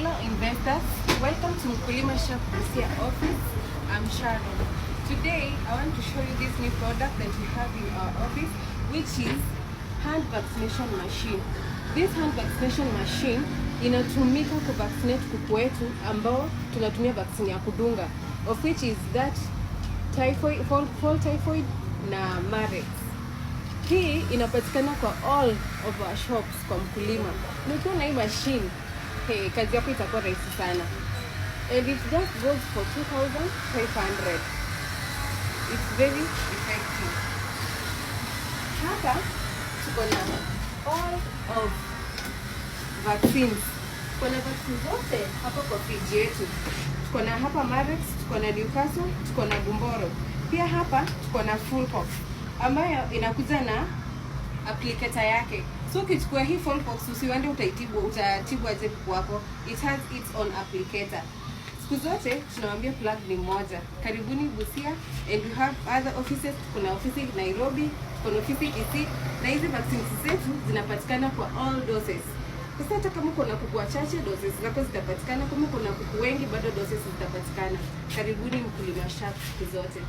Hello investors, welcome to Mkulima Shop Busia office. I'm Sharon. Today I want to show you this new product that we have in our office, which is hand vaccination machine. This hand vaccination machine inatumika kuvaccinate kuku wetu ambao tunatumia vaccine ya kudunga, of which is that typhoid, fall typhoid na Marek's. Hii inapatikana kwa all of our shops kwa Mkulima. Na ukiwa na hii machine, hey, kazi yako itakuwa rahisi sana. And it just goes for 2500. It's very effective. Hapa tuko na all of vaccines. Tuko na vaccine zote hapa kwa friji yetu. Tuko na hapa Marek's, tuko na Newcastle, tuko na Gumboro. Pia hapa tuko na Fullpox ambayo inakuja na applicator yake. So ukichukua hii Fullpox, usiwande utaitibu utatibu aje kuku wako. It has its own applicator. Siku zote tunawaambia plug ni moja. Karibuni Busia, and we have other offices. Kuna ofisi Nairobi, kuna ofisi Kisii, na hizi vaccines zetu zinapatikana kwa all doses. Sasa hata kama kuna kuku wachache, doses zako zitapatikana. Kama kuna kuku wengi, bado doses zitapatikana. Karibuni Mkulima Shop siku zote.